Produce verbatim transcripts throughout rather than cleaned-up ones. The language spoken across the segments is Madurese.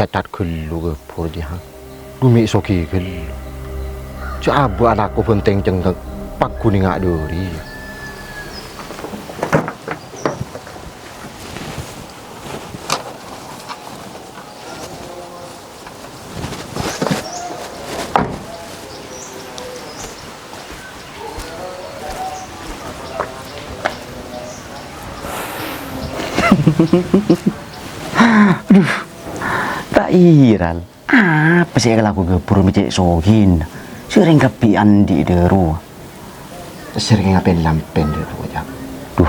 Cacat ghâllu Gabur, jâ, ha. Dhu mè' soghi ghâllu. Jâ' abâ' alako bhântèng cengngek, pagghun ènga' dhâri. Adhu, ta' iyâ, Ral. Apa sè èkalako Gabur mè' cè' soghin? Sè rèng kabbhi andi' dhâ' rowa. Sè rèng ngapèn lampèn dhâ' rowa, Jâ'. Dhu,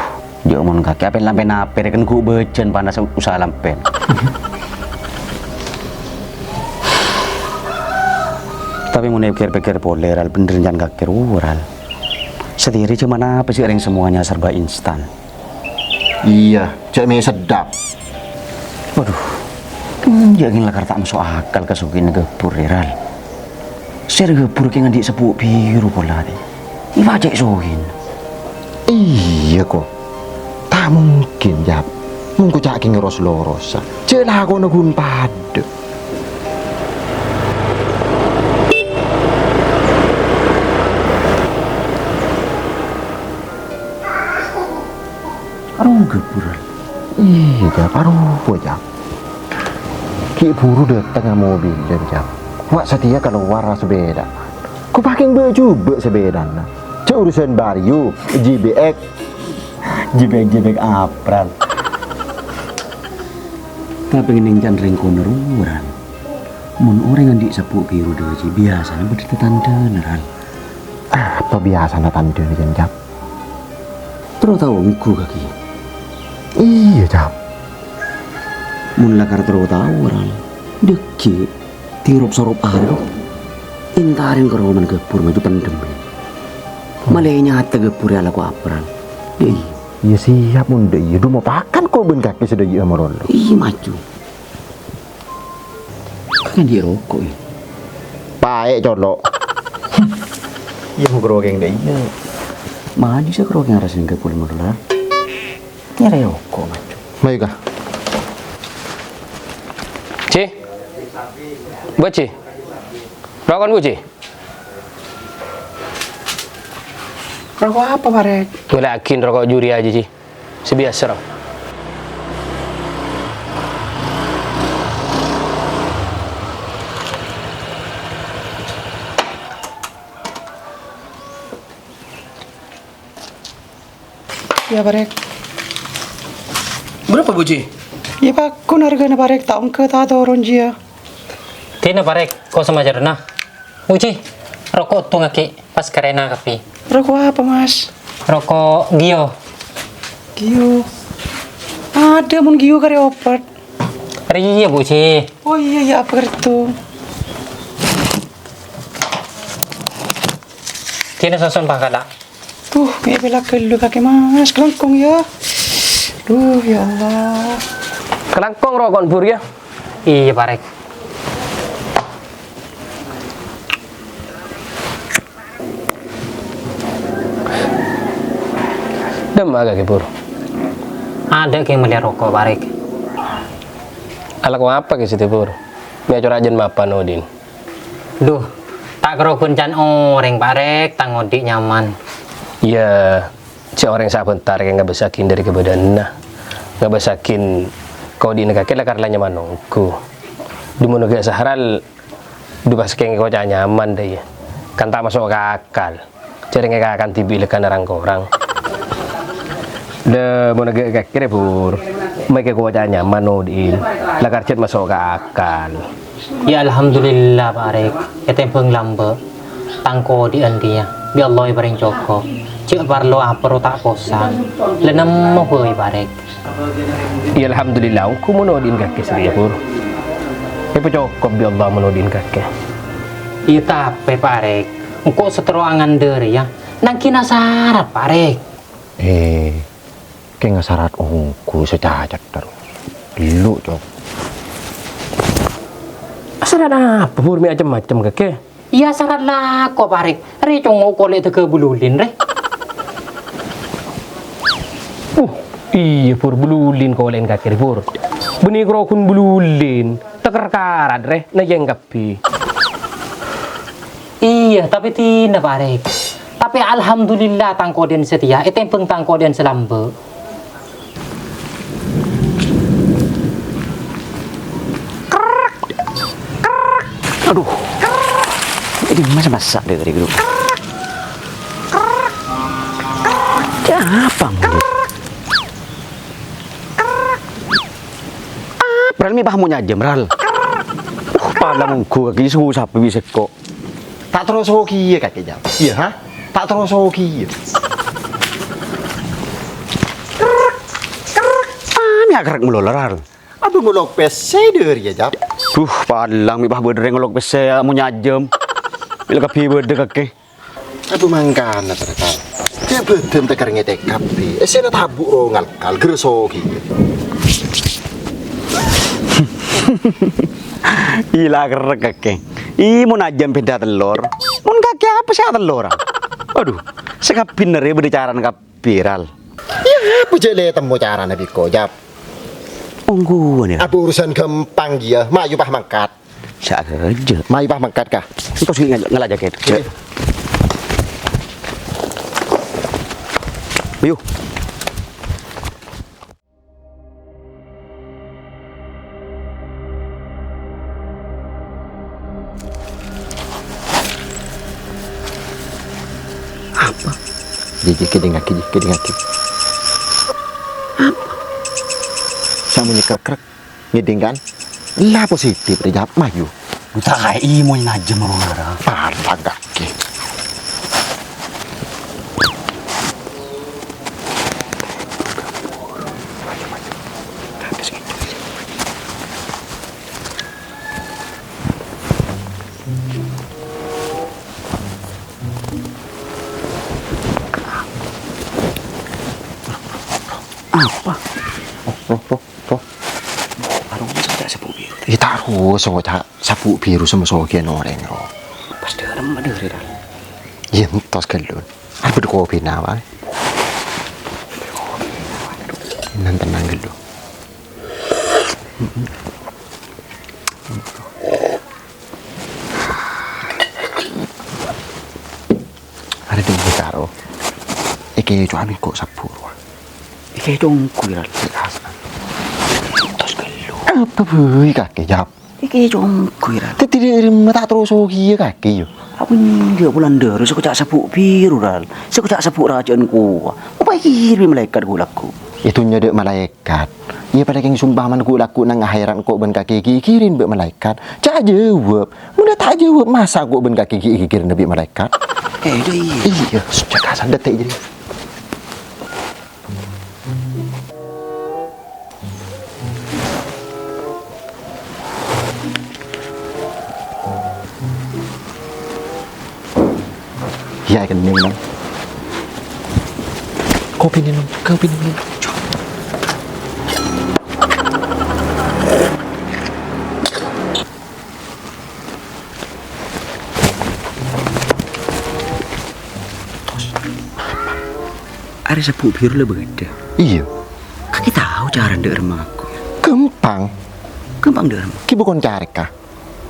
jâ' mon kakè apèn lampèn apa rèken ghu' bâjân panas usaha lampèn. Tapè mon èpèkkèr-pèkkèr polè, Ral, bhender can kakè rowa, Ral. Satèya jhâman apa sè rèng semuanya serba instan? Iyâ, jâ' mè' seddhâp. Wadhu, enjâ' kèng lakar ta' maso' akal kasoghiyanna Gabur, Ral. Sè Gabur kèng andi' seppo' bhiru polana. Èpacè' soghin. Iyâ, ko. Ta' mungkin, Jâ'. Mongko ca' kèng ros-lorosa. Jâ' lakona ghun padâ. Arowa Gabur. Iyâ, Jâ', arowa, Jâ'. Ghi' bhuru dâtengnga mobil, Jâ'. Wa' satèya kalowar sapèdhâ. Ko' pakèng bâ' jhubâ' sapèdhâna. Jâ' urusan Baryu, J B X. J B X, J B X apa, Ral? Tapè ngènèng can rèng kono rowa, Ral. Mon orèng andi' seppo' bhiru dhâji, biyasana bâdâ tatandhâna, Ral. Apa biyasana tandhâna, Jân, Jâ'? Terro tao ongghu kakè. Iyâ, Jâ'. Mon lakar terro tao, Ral, dhâggi' tirop-sorop arowa. Èntarè ka romana Gabur maju pendem. Malè nyata Gabur alako apa, Ral? Iyâ, iyâ. Iyâ, siap, mon dâ' iyâ. Dhu, mopakan ko' bân kakè sadhâjâ malolo. Iyâ, maju. Kakè andi' roko', yâ? Paè', colo'. Iyâ, mo kerokèng dâ' iyâ. Maju sè kerokèng arasèn ka pulè motoran. Nyarè roko', maju. Mayu, Ka. Ci. Buat, Ci. Roko'an, Bu, Ci. Roko' apa, Parèk? Golè'aghi roko' juri ajâ, Ci. Sè biyasa, ro. Iyâ, Parèk. Berapa, Bu Ji? Iyâ, pagghun arghâna, Parèk. Ta' ongghâ, ta' toron, jiyâ. Dina, Parèk, kosong ajarna. Uji, roko' tongaghi, pas karena kabbhi. Roko' apa, Mas? Roko' Gio. Gio. Ada mon Gio karè obat. Rèya, Bu Ji. Oh iya, iya, apa kerto? Dina soson bhâkala. Duh, mè' pèlak ghâllu kakè, Mas. Kalangkong, yâ. Duh, ya Allah. Kalangkong roko'an, Bur, yâ? Iyâ, Parèk. Dâmma kakè, Bur? Adâ' kè mellè roko', Parèk. Alako apa kè satèya, Bur? Mè' cora' jân mapan, Odin. Duh, ta' karoghun can orèng, Parèk, tang odi' nyaman. Iyâ, jhâ' orèng sabhântar kè ngabâssaghin dâri kabâdâ'ânna. Ngabâssaghin ka odi'na kakè lakar la nyaman ongghu. Dhu mon ghâ' Sahral, dhu pas kèng èkoca' nyaman, dâ' iyâ. Kan ta' maso' ka akal. Jhâ' rèng èkakan dhibi' lèghâna rang-korang. Dâ' mon ghâ' kakè rè, Bur. Mè' kè èkoca' nyaman odi'in. Lakar jhât maso' ka akal. Yâ, alhamdulillah, Parèk. Ètèmbhâng lambâ', tang kodi'ân dhiyâ, bi' Allah èparèng cokop. Jhâ' parlo aporro ta' posang. La nemmo bhâi, Parèk. Yâ, alhamdulillah, ongghu mon odi'in kakè satèya, Bur. Èpacokop bi' Allah mon odi'in kakè. Iyâ, tapè, Parèk. Engko' sè terro angandhâ rèya, nangghina sarat, Parèk. Eh, kèng sarat ongghu sè cacat terro. Elu, Cok. Sarat apa, Bur, mè' macem-macem kakè? Iyâ, sarat lako, Parèk. Rè congo' kolè' dâgâ bululin, rè. Uh, iyâ, Bur, bululin kolè'en kakè rè, Bur. Bânnè karo ghun bululin, tèkèr karat rè, nèjeng kabbhi. Iyâ, tapè dinah, Parèk. Tapè alhamdulillah, tang kodhân satèya ètèmbhâng tang kodhân sè lambâ'. Aduh. Ini masa-masa deh tadi, Bro. Ya, apa, Bro? Apa, Ral, mè' pas mo nyajâm, Ral? Uh, pala mongghu kakè susah bisa kok. Ta' terro sogiyâ kakè, Jam. Iyâ, ha? Ta' terro sogiyâ. Apa mè' akerrek malolo, Ral? Apa ngolok pèssè dhâri, Jam? Duh, palang mè' pas bâdâ rèng ngolok pèssè, ya, mo nyajâm. Mè' la kabbhi bâdâ kakè. Apa mangkana, Tarkal? Kè' bâdân tèkèr ngètèk kabbhi. Èssèna tabu' ro ngalkal, gher sogiyâ. Ila kerrek kakè. Ih, mon ajâm bhidhâ tellor. Mon kakè apa sè atellor, ah? Aduh, sè kabbhi nèrè bâdâ carana kabbhi, Ral. Iyâ, apa jhâ' lè temmo carana biko, Jap? Ongghuwân, ya. Apa urusan ghâmpang, iyâ. Mayu pas mangkat. Sa'rajâ. Mayu pas mangkat, Kak. Entos ghi' ngala-, ngala' jakèt. Iyâ. Ayo. Apa? Ghi, ghi, kèdingngaghi, ghi, kèdingngaghi. Apa? Samonye krek-krek, ngèding kan? Ella positif rè, Jap, mayu. Gu taè, imo najâm ro ngara. Palang kakè. Apa? Roh, roh, roh, roh. Arung sè ta' sabu' biru. Iyâ, ta' roh, sè ta' sabu' biru sama sogiyan orèng, roh. Pas dârem, dâri, Ral. Iyâ, entos ghâllu. Arep bâdâ kopina, Bang. Tenang, tenang ghâllu. Arè dingin karo. Èkè cowok kok sabur, wah. Èkè conggu, Ral. Tos ghâllu. Apa bui kakè, Jap? Èkè conggu, Ral. Tadi di rumah tak terus sogi ya kakè, yo. Aku nggak bulan dâri, sè koca' sabu' biru, Ral. Sè koca' sabu' rajâ'ân kowa. Apa kirim malaèkat gu lagu? Itu nyedek malaèkat. Iyâ, palèng sumpamana gu lagu nang akhèrat ko' bân kakè ghighhirin bi' malaèkat. Ca' jâwâb. Mon ta' jâwâb, masa ko' bân kakè ghighhirin bi' malaèkat? Eh, iyâ, iyâ. Iyâ, sejak asal detik jadi. Iyâ, èkennèng, Nong. Kopina, Nong. Kopina, Nong. Arè sabu' biru la bâdâ. Iyâ. Kakè tao carana dâ'remma ngako, ya? Ghâmpang. Ghâmpang dâ'remma. Ghi' bukon carèka.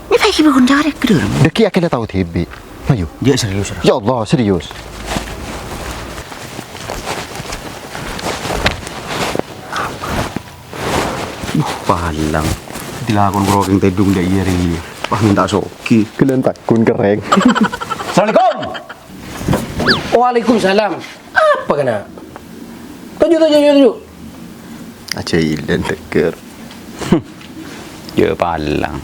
Mè' ta' ghi' bukon carèka dâ'remma. Dâgghi' akhèlla tao dhibi'. Ayo. Jhâ' serius, Ra. Ya Allah, serius. Duh, palang. Dilakon krokèng tèdung dâ' iyâ rèya. Wah, mènta sogi. Ghellâ' takon kerrèng. Assalamualaikum. Waalaikumsalam. Apa kèna? Toju', toju', toju', toju'. Ajâ ilèn tegger. Jhâ' palang.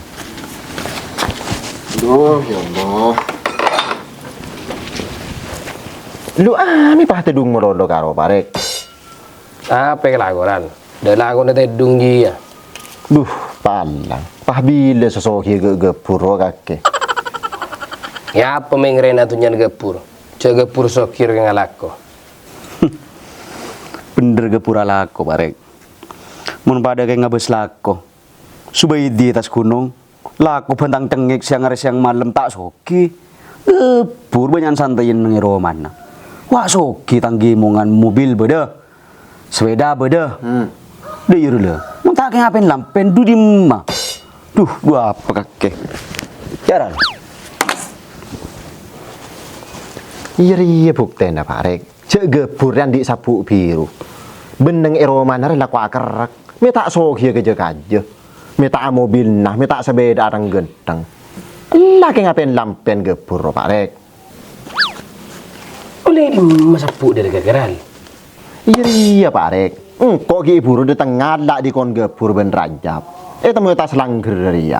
Duh, ya Allah. Lu amè pas tèdung malolo karo Parèk. Apa kalakowan? Dâ' lakona tèdung jiyâ. Duh, palang. Pas bilâ sè sogi ghâ-, ghâbur, kakè. Ya, apa mèngrèna dhunnyana ghâbur? Jhâ' ghâbur sogi rèng alako. Bhendher ghâbur alako, Parèk. Mon padâ kèng ngabâs lako. Subaidi attas ghunong. Lako bhântang cengngèk sèyang arè sèyang malem ta' sogi. Ghâbur bânnya'an santèyan neng è romana. Wa' sogi tang ghimongan mobil bâdâ. Sepèda bâdâ. Hmm. Dâ' iyâ rèya la. Mon ta' Kakè ngapèn lampèn, dhu dimma? Dhu, dhu apa kakè? Jaran. Iyâ rèya buktèna, Pak Rèk. Jhâ' ghâbhur rèya andi' sabbhu' biru. Benneng è romana rè lako akerrek. Mè' ta' sogiyâ kajâ-kajâ. Mè' ta' mobilna, mè' ta' sapèda ateng-ghânteng. Ella kè ngapèn lampèn ghâbhur, Pak Rèk. Ollè dimma sabbhu' dâri kakè, Ral? Iyâ rèya, Pak Rèk. Engko' ghi' buru dâteng ngala' dikon ghâbhur bân Rajab. Ètemmo è attas langghâr rèya.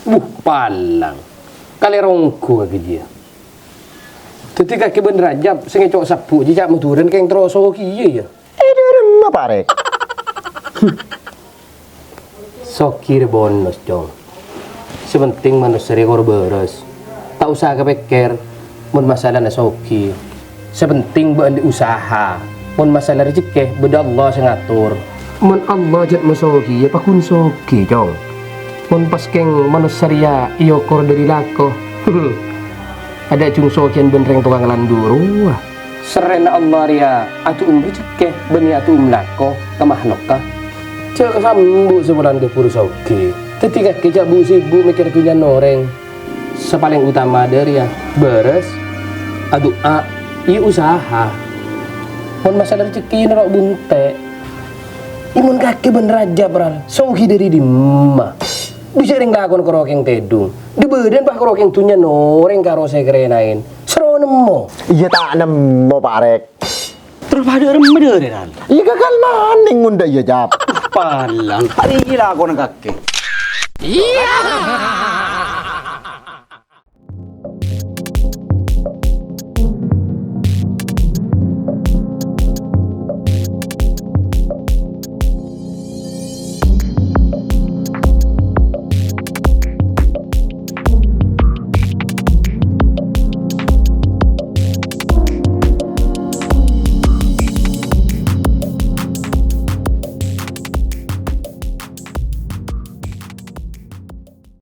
Wuh, palang. Kalèro ongghu kakè jiyâ. Dhâddhi kakè bân Rajab sè ngèco' sabbhu' jiyâ ca' Madhurâna kèng terro sogiyâ, yâ? È dâremma, Pak Rèk? Sogiyâ rè bonus, Cong. Sè pentèng manossa rè kor bârâs. Ta' osa kapèkkèr mon masalana sogiyâ. Sè pentèng bâ' andi' usaha. Mon masala rejekkè, bâdâ Allah sè ngator. Mon Allah jhât masogiyâ, paggun sogiyâ, Cong. Mon pas kèng manossa rèya èokor dâri lako. Adâ' jhung sogiyân bân rèng tokang landhu rowa. Serrèna Allah rèya adu'um rejekkè bânnè adu'um lako ka makhlukka. Jhâ' kasambu' sè polana ghâbhur sogiyâ. Dhâddhi kakè jhâ' bu'-sibuk mèkkèr dhunnyana orèng. Sè palèng utama dâ' rèya bârâs, adu'a, iyâ usaha. Mon masala rejekkè noro' bunte'. Iyâ mon kakè bân Rajab, Ral, sogiyâ dâri dimma? Bisa rèng lakona karo kèng tèdung. Dâ' bâdâna pas karo kèng dhunnyana orèng karo sè karènaèn. Soro nemmo. Iyâ ta' nemmo, Pak Rèk. Terros padâ remma dâri, Ran? Iyâ gagal manèng ngonḍâ' iyâ, Jab. Palang, arèya lakona kakè. Iyâ.